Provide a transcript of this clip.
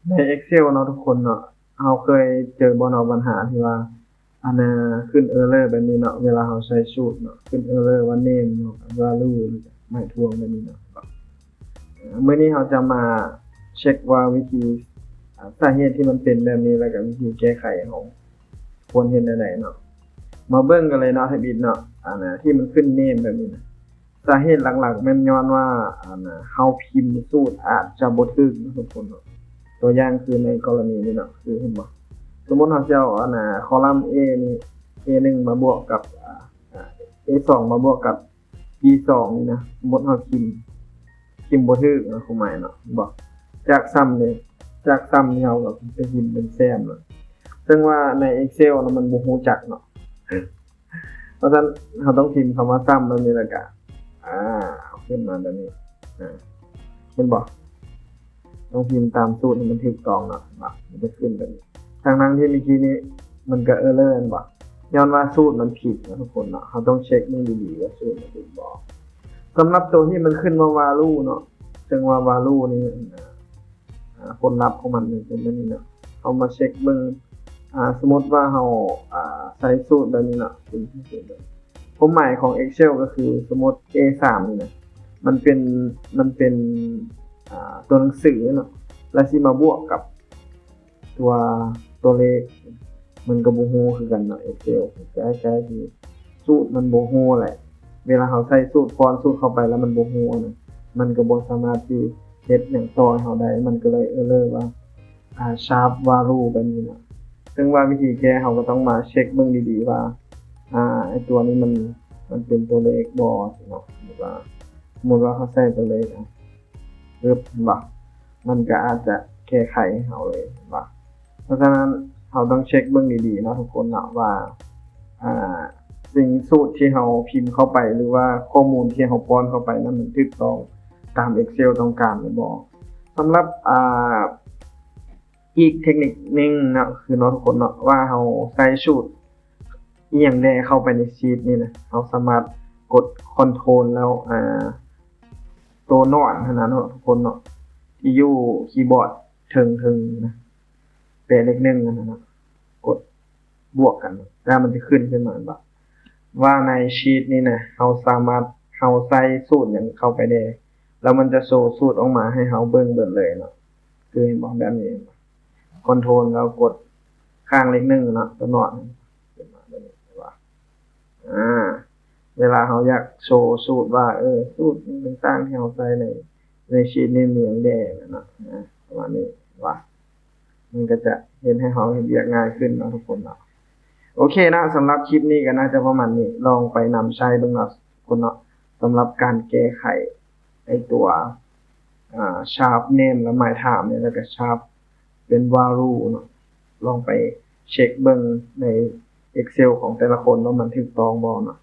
ໃນ Excel ເນາະທຸກຄົນເນາະ ເຮົາເຄີຍເຈີບໍ່ເນາະ ບັນຫາທີ່ວ່າ ອັນນ່າ ຂຶ້ນ error ແບບນີ້ເນາະ ເວລາເຮົາໃສ່ສູດເນາະ ຂຶ້ນ error ວ່າ name ເນາະ value ແລ້ວກະໝາຍທວງແບບນີ້ເນາະ. ມື້ນີ້ເຮົາຈະມາເຊັກວ່າວິທີ ສາເຫດທີ່ມັນເປັນແບບນີ້ ແລ້ວກະວິທີແກ້ໄຂ ເຮົາຄວນເຮັດແນວໃດເນາະ. ມາເບິ່ງກັນເລີຍເນາະ ທຳອິດເນາະ ອັນນ່າ ທີ່ມັນຂຶ້ນ name ແບບນີ້ນະ ສາເຫດຫຼັກໆແມ່ນຍ້ອນວ່າ ອັນນ່າ ເຮົາພິມສູດອາດຈະບໍ່ຖືກເນາະທຸກຄົນເນາະ. ຕົວຢ່າງຄືໃນກໍລະນີນີ້ເນາະ ຄືເຫັນບໍ່ ສົມມຸດເຮົາຊິເອົາ ອັນນ່າ ຄອລອມ A ນີ້ A ໜຶ່ງມາບວກກັບ ອາ A ສອງມາບວກກັບ B ສອງນີ້ນະ ສົມມຸດເຮົາພິມ ພິມບໍ່ຖືກນະ ຄວາມໝາຍເນາະ ເຫັນບໍ່ ຈາກສ່ຳນີ້ ຈາກສ່ຳນີ້ເຮົາກະໄປພິມເປັນແຊມເນາະ ເຊິ່ງວ່າໃນ Excel ນະ ມັນບໍ່ຮູ້ຈັກເນາະ. ເພາະສະນັ້ນ ເຮົາຕ້ອງພິມຄຳວ່າສ່ຳແບບນີ້ ແລ້ວກະ ອາ ເອົາຂຶ້ນມາແບບນີ້ ອາ ເຫັນບໍ່ ຕ້ອງພິມຕາມສູດໃຫ້ມັນຖືກຕ້ອງເນາະ ເຫັນບໍ່ ມັນຈະຂຶ້ນແບບນີ້ ທັງໆທີ່ເມື່ອກີ້ນີ້ມັນກະ error ແມ່ນບໍ່ ຍ້ອນວ່າສູດມັນຜິດເນາະທຸກຄົນເນາະ. ເຮົາຕ້ອງເຊັກເບິ່ງດີໆວ່າສູດມັນຖືກບໍ່. ສຳລັບໂຕທີ່ມັນຂຶ້ນວ່າ value ເນາະ ເຊິ່ງວ່າ value ນີ້ ອາ ຜົນລັບຂອງມັນເປັນແບບນີ້ເນາະ. ເຮົາມາເຊັກເບິ່ງ ອາ ສົມມຸດວ່າເຮົາ ອາ ໃສ່ສູດແບບນີ້ເນາະ ເປັນສູດແບບ ຄວາມໝາຍຂອງ Excel ກະຄື ສົມມຸດ A ສາມນີ້ນະ ມັນເປັນ ມັນເປັນ ອາ ຕົວໜັງສືເນາະ ແລ້ວຊິມາບວກກັບ ຕົວ ຕົວເລກ ມັນກະບໍ່ຮູ້ຄືກັນເນາະ Excel ຄ້າຍໆທີ່ສູດມັນບໍ່ຮູ້ແຫຼະ. ເວລາເຮົາໃສ່ສູດ ປ້ອນສູດເຂົ້າໄປແລ້ວມັນບໍ່ຮູ້ນະ ມັນກະບໍ່ສາມາດທີ່ເຮັດຫຍັງຕໍ່ໃຫ້ເຮົາໄດ້ ມັນກະເລີຍ error ວ່າ ອາ sharp value ແບບນີ້ເນາະ. ເຊິ່ງວ່າວິທີແກ້ ເຮົາກະຕ້ອງມາເຊັກເບິ່ງດີໆວ່າ ອາ ໄອ້ຕົວນີ້ມັນ ມັນເປັນຕົວເລກບໍ່ເນາະ. ສົມມຸດວ່າ ສົມມຸດວ່າເຮົາໃສ່ຕົວເລກ ອາ ປຶບ ເຫັນບໍ່ ມັນກະອາດຈະແກ້ໄຂໃຫ້ເຮົາເລີຍ ເຫັນບໍ່. ເພາະສະນັ້ນ ເຮົາຕ້ອງເຊັກເບິ່ງດີໆເນາະທຸກຄົນເນາະ ວ່າ ອາ ສິ່ງ ສູດທີ່ເຮົາພິມເຂົ້າໄປ ຫຼືວ່າຂໍ້ມູນທີ່ເຮົາປ້ອນເຂົ້າໄປນັ້ນ ມັນຖືກຕ້ອງຕາມ Excel ຕ້ອງການຫຼືບໍ່. ສຳລັບ ອາ ອີກເທັກນິກໜຶ່ງເນາະ ຄືເນາະທຸກຄົນເນາະ ວ່າເຮົາໃສ່ສູດອີ່ຫຍັງແດ່ເຂົ້າໄປໃນຊີດນີ້ນະ ເຮົາສາມາດກົດ control ແລ້ວ ອາ ໂຕໜອນຫັ້ນນະເນາະທຸກຄົນເນາະ ທີ່ຢູ່ຄີບອດເທິງໆນະ ແປເລກໜຶ່ງຫັ້ນນະເນາະ ກົດບວກກັນ ແລ້ວມັນຈະຂຶ້ນຂຶ້ນມາ ເຫັນບໍ່ ວ່າໃນຊີດນີ້ນະ ເຮົາສາມາດ ເຮົາໃສ່ສູດຫຍັງເຂົ້າໄປແດ່ ແລ້ວມັນຈະໂຊສູດອອກມາໃຫ້ເຮົາເບິ່ງເບິດເລີຍເນາະ. ຄືເຫັນບໍ່ ແບບນີ້ control ແລ້ວກົດຂ້າງເລກໜຶ່ງເນາະ ໂຕໜອນ ຂຶ້ນມາແບບນີ້ ເຫັນບໍ່. ອາ ເວລາເຮົາຢາກໂຊສູດວ່າ ເອີ ສູດຕ່າງໆທີ່ເຮົາໃສ່ໃນ ໃນຊີດນີ້ມີຫຍັງແດ່ເນາະ ອາ ປະມານນີ້ ເຫັນບໍ່ ມັນກະຈະເຮັດໃຫ້ເຮົາເຮັດວຽກງ່າຍຂຶ້ນເນາະທຸກຄົນເນາະ. ໂອເຄເນາະ ສຳລັບຄລິບນີ້ກະໜ້າຈະປະມານນີ້ ລອງໄປນຳໃຊ້ເບິ່ງເນາະທຸກຄົນເນາະ. ສຳລັບການແກ້ໄຂ ໄອ້ຕົວ ອາ sharp name ແລະ my time ນີ້ ແລ້ວກະ sharp ເປັນ value ເນາະ ລອງໄປເຊັກເບິ່ງໃນ Excel ຂອງແຕ່ລະຄົນວ່າມັນຖືກຕ້ອງບໍ່ເນາະ.